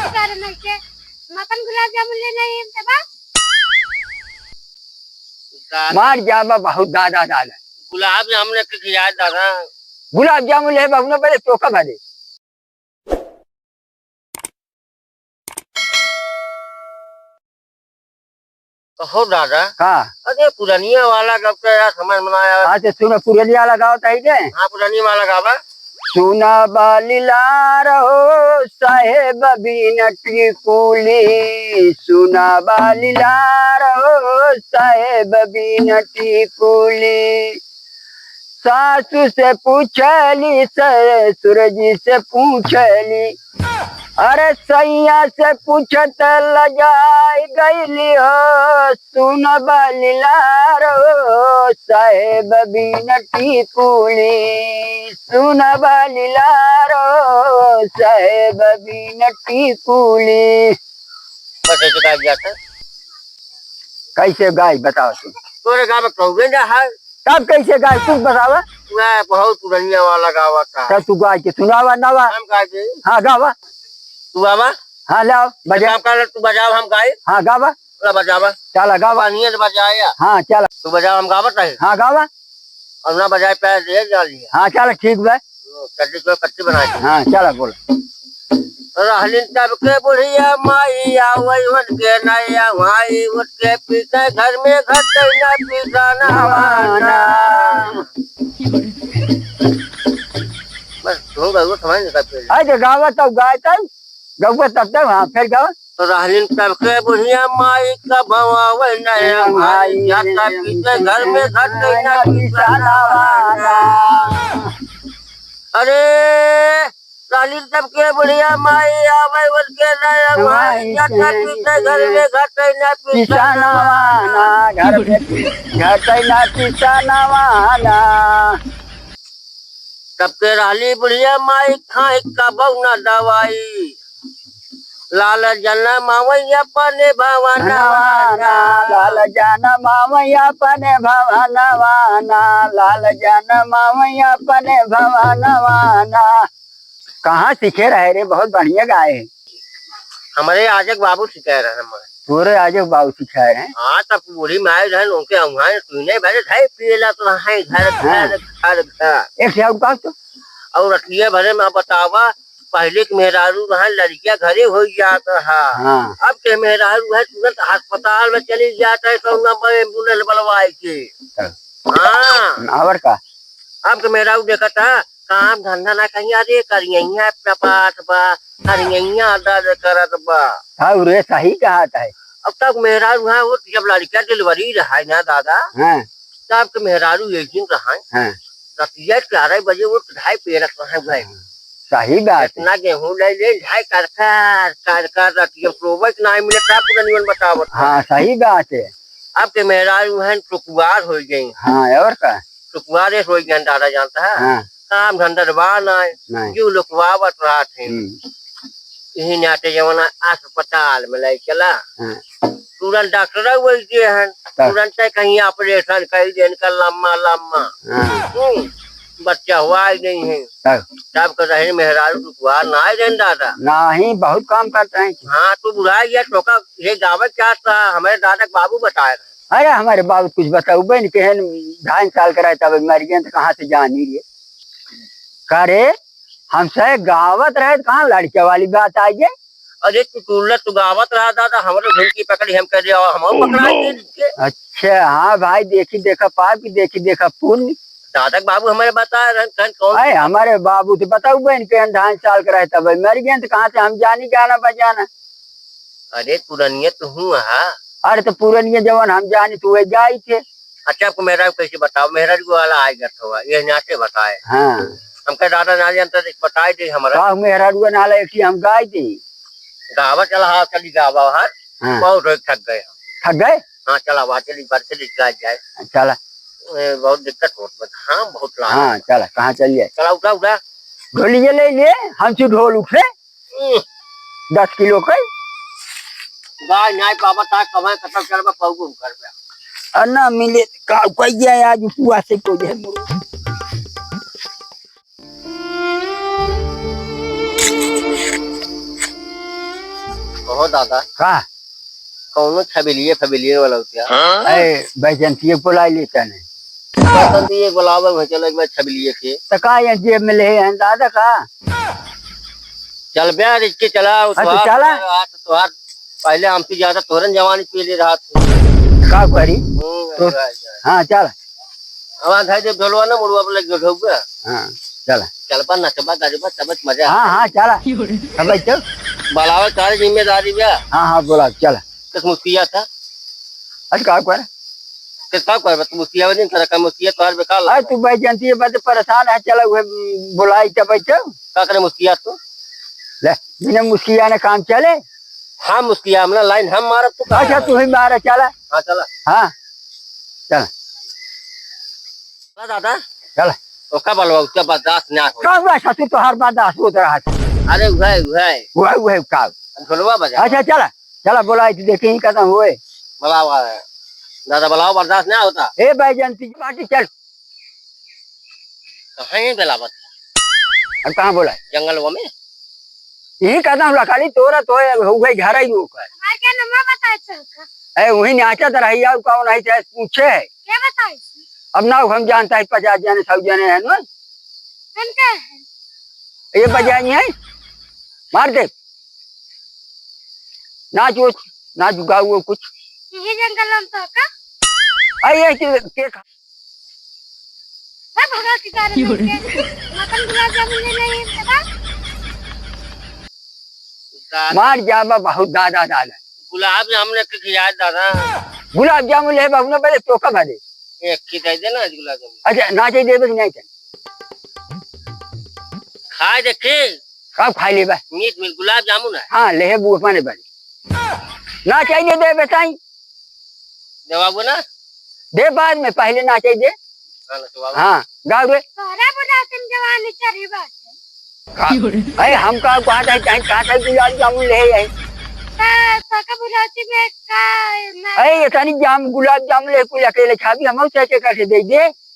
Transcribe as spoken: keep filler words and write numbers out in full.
सारे मिलके हम अपन गुलाब जामुन लेना है, इनसे बा। दादा। मार जाबा बहुत दादा, दादा। गुलाब जामुन के खिया दादा। गुलाब जामुन ले बाबू ना, पहले तोका भरे। कहो दादा। का? अरे पुरनिया वाला गब तो यार समझ में ना आया। हाँ, तो सुनो, पुरनिया वाला गावत है ने? हाँ, पुरनिया वाला गावा। सुना बालीलार हो साहेब बीन टिकुली, सुना बालीलार हो साहेब बीन टिकुली। सासू से पूछली, ससुर जी से पूछली, अरे सैया से पूछत लजाई गईली हो, सुन बालीलार हो साहेब बीन टिकुली, सुन बालीलार हो साहेब बीन टिकुली। बस ऐसे गाय जाता। कैसे गाय बताओ तुम? तोरे गाँव में कहबे ना है। तब कैसे गाय तू बतावा? ना, बहुत पुरनिया वाला गावा का। तब तू गाय के सुनावा, नावा। हम गाय के। हाँ, गावा। तू आवा। हाँ, लाओ, एक बजा। काम कर, तू बजाओ, हम गाई। हाँ, गावा। ला बजावा। चला, गावा। बढ़िया से बजाया। हाँ, चला। तू बजाओ, हम गावत रहे। हाँ, गावा। और ना बजाए, पैर दे डालिए। हाँ, चला, ठीक बा। चड्डी को कच्ची बना दी। हाँ, चला, बोल। रहलिन तब के बुढ़िया माई, आवै उनके नया माई, उनके पीछे घर में घर कैना पीछा नवाना। बस, हो गया, वो समझ नहीं सकते। अरे, गावा तब गाय तब, गौवा तब तब, हाँ, फिर गावा। रहलिन तब के बुढ़िया माई, कब आवै नया माई, जाता पीछे घर में घर कैना पीछा नवाना। अरे, रहलिन तब के बुढ़िया माई, आवै उनके नया माई, माई जाता पीछे घर में घर कैना पीछा नवाना, घर में घर कैना पीछा नवाना। तब के रहली बुढ़िया माई, खाए कबौ ना दवाई। लाल जनम आवै अपने भवनवाना। भवनवाना, लाल जनम आवै अपने भवनवाना, लाल जनम आवै अपने भवनवाना। कहाँ सीखे रहे रे? बहुत बढ़िया गाए है। हमरे आजक बाबू सिखाए रहे हमारे। तोरे आजक बाबू सिखाए रहे? हाँ, तब बूढ़ी माई रहन, उनके अउहाँ तूने भरे धाई पियला तो है घर, हाँ। घर, घर, घर। एक ठे और कहा तो? और रतिया भरे में बतावा, पहले के मेहरारू रहा, लड़किया घरे हो जात रहा। हाँ। अब के मेहरारू है, तुरंत अस्पताल में चली जात है, कौन नंबर एम्बुलेंस बलवाए के। हाँ। हाँ। और का? अब के मेहरारू देखत है, काम धंधा ना कहीं, अरे करियैया चपात बा, करियैया दर्द करत बा। हाँ रे, सही कहत है। अब तब मेहरारू है, वो जब लड़का डिलीवरी रहा है ना दादा, हाँ। तब के मेहरारू एक दिन रहा है। हाँ। रतिया चार बजे वो ढाई पेरत रहे भाई। सही बात है। इतना गेहूं ले ले, ढाई कर कर, कर कर रतिया सोवे के नाहीं मिले, का पूरा नियन बतावत है। हाँ, सही बात है। अब के मेहरारू हैं, सुकुवार हो गई। हाँ, और का? सुकुवारे हो गई, दादा जानता है। हाँ। काम धंधा बा नाहीं। नाहीं। जो लोकवावत रहत हैं। हम्म। यही नाते जवना अस्पताल में ले चला। हाँ। तुरंत डॉक्टर वही के हन, हाँ। तुरंत कहीं ऑपरेशन कर दे इनका लम्बा लम्बा। हाँ। हम्म, बच्चा हुआ ही नहीं है। हाँ। तब कर रहे मेहरारू दुखवा ना आए देन दादा। नहीं, बहुत काम करते हैं। हाँ, तू बुढ़ा गया, तो का ये गावत क्या था? हमारे दादा के बाबू बताए रहे। अरे, हमारे बाबू कुछ बताउबे नहीं, केहन ढाई साल का रहे तब मर गए, तो कहाँ से जानी रे? का रे, हमसे गावत रहे तो कहाँ लड़के वाली बात आ गई? अरे तू टूल्ला तू गावत रहा दादा, हमरो झुमकी पकड़ी, हम कह दिया, हम पकड़ा के इसके। अच्छा, हाँ भाई, देखी देखा पाप की, देखी देखा पुण्य। दादा के बाबू हमारे बता रहे, कहन कौन अरे, हमारे बाबू तो बताउबे नहीं, केहन ढाई साल का रहे तब मर गए, तो कहाँ से हम जानी गाना बजाना? अरे, पुरनिया तो हूँ हा। अरे, तो पुरनिया जवन हम जानी, तू वही गाई थे। अच्छा, आपको मेहरारू कैसे बताओ? मेहरारू वाला आए गत हुआ, ये नाते बताए। हाँ। हमका दादा ना जानता, तो बताए दे हमरा। का मेहरारू ना ला, एक ही हम गाई दी। गावा चला, हाँ, चली गावा, हाँ। हाँ। बहुत रोज थक गए हम। थक गए? हाँ, चला, वहाँ चली, घर चली, गाय जाए। चला। ए, बहुत दिक्कत होत बा। हाँ, बहुत लाग हाँ, बा। चला, कहाँ चल जाए? चला, उठा, उठा। ढोलिया ले ले, हमसे ढोल उठे। हम्म। दस किलो के। गाय नाय पावत है, कमाए खत्म करबा, पौगुम करबा। आ ना मिले, का कह जाए, आज उपवास से कोई है मोर। हो दादा। का? कौनो छबिलिए फबिलिए वाला होतिया। ए, बैजंतिए बोलाइ लेता ने। बैजंतिए बोलावे, वहीं चलो एक बार छबिलिए के। त का ये जेब में लेहे हैं दादा का? चल बे, रिक्शे चला, उ हाँ, तो तोहार, चला। तोहार, तोहार, पहले हमसे ज्यादा तोहरन जवानी पी ले रहा था। का करी? हम्म, तो, right, right। हाँ, चल। अब आ धाई दे ढोलवा ना, मुड़वा पर लग गयो ढोलवा। हाँ, चल। चल पर नचबा, गाजबा, तबत मजा हाँ, आता। हाँ, चला। अब बैठो। बलावा सारी जिम्मेदारी बे। हाँ, हाँ, बोला, चला। किस मुस्किया था? अरे, का कर? किस का कर? तू मुस्किया वाली नहीं, तेरा काम मुस्किया, तोहार बेकार अरे, लगा। तू बैजंतिए बात परेशान है, चला, उहे बोलाई, तब बैठो। का करे मुस्किया तू? ले, बिना मुस्किया ने काम चले? हाँ, मुस्किया, हमला लाइन हम मारब, तू का अच्छा, करे? तू ही मारा, चला। हाँ, चला। हाँ, चला। चला दादा। चला। ओका बलवा, उसका बर्दाश्त ना हो। का हुआ, ससुर, तोहार बर्दाश्त होत रहा था? अरे, उहे, उहे। उहे, उहे, का? ढोलवा बजा। अच्छा, चला। चला, बोला, इसे देखे ही खत्म हुए। बलावा। दादा, बलावा, बर्दाश्त ना होता। ए, बैजंती पार्टी, चल। कहाँ है बेलावत? अब कहाँ बोला है? जंगलवा में। यही कहता हूँ, लखाली तोरा तो है, हो गई घर ही होकर। हमार क्या नंबर बताए चल का? ए, वही नाचत रही, और कौन है, चाहे पूछे है। क्या बताए? अब ना हम जानता है, पचास जने, सौ जने हैं ना। हम क्या है? ये बजानी है, मार दे। नाच वो, नाच गाओ वो कुछ। यही जंगल में तो का? अरे, ये के, के खा- ए, भगा के जा रहे हैं। मटन गुलाब जामुन ले नहीं, दादा? दादा। मार जाबा बहुत दादा, दादा। गुलाब जामुन के खिया दादा। गुलाब जामुन ले बाबू ना, पहले तोका भरे। एक की दे देना आज गुलाब जामुन। अच्छा, ना चाहिए देबे कि नहीं चाहिए? खाए देखे। कब खाई लेबा? मीठ मीठ गुलाब जामुन है। हाँ, लेहे बुआ पाने बने। ना चाहिए दे बेटाई। देवाबो ना? दे बाद में, पहले ना चाहिए दे। हाँ, ना देवाबो। हाँ, गाओ रे। तोहरा बुढ़ापे में जवानी चढ़ी बाटे। का? अरे, हम का कहा था, कहीं कहा था गुलाब जामुन ले आई। ता, ताका बुढ़ापे में का, ना। अरे, ये सारी जाम, गुलाब जामुन ले, कुल अकेले खाबी, हम कैसे कैसे दे दे?